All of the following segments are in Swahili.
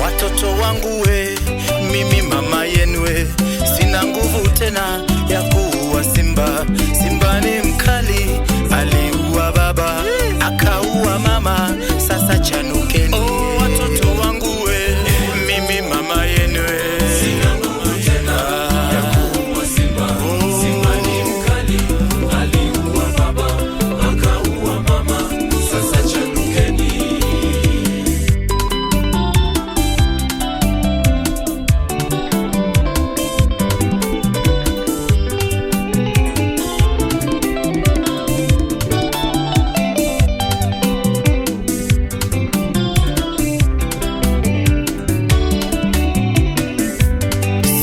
Watoto wangu we, mimi mama yenu we, sina nguvu tena ya kuua simba. Simba ni mkali, aliua baba akauwa mama, sasa chanukeni. Oh, watoto wangu we, mimi mama yenu we, Sina nguvu tena ya kuua simba. Simba ni mkali, aliua baba akauwa mama, sasa chanukeni.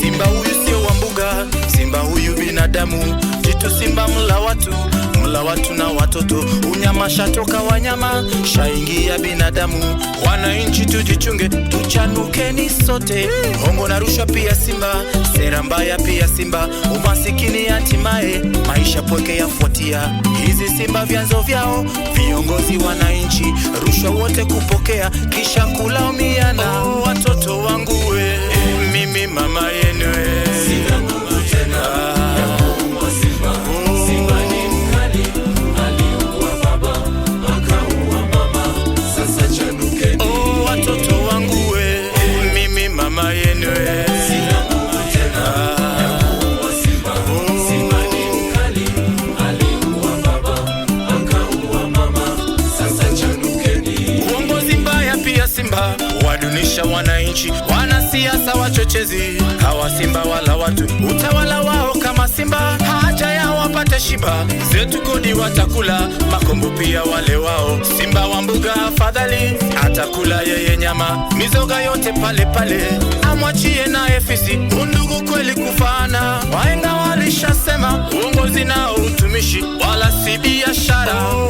Simba huyu sio wa mbuga, simba huyu binadamu, jitu simba mla watu na watoto, unyama shatoka wanyama, shaingia binadamu. Wananchi tujichunge, tuchanukeni sote, hongo na rushwa pia simba, sera mbaya pia simba, umasikini hatimaye maisha pweke yafuatia. Hizi simba vyanzo vyao viongozi, wananchi, rushwa wote kupokea, kisha kulaumiana. Oh, watoto wangu we, mimi mama yenu we. Sina nguvu tena ya kuua simba. Simba ni mkali, aliua baba akauwa mama, sasa chanukeni. Oh, watoto wangu we, mimi mama yenu we. Sina nguvu tena ya kuua simba. Simba ni mkali, aliua baba akauwa mama, sasa chanukeni. Uongozi mbaya pia simba wadunisha wananchi, wanasiasa wachochezi, hawa simba wala watu, utawala wao kama simba, haja yao wapate shiba, zetu kodi watakula, makombo pia wale wao. Simba wa mbuga afadhali atakula yeye nyama, mizoga yote pale pale, amwachie naye fisi. Undugu kweli kufaana, wahenga walishasema, uongozi nao utumishi, wala si biashara. Oh,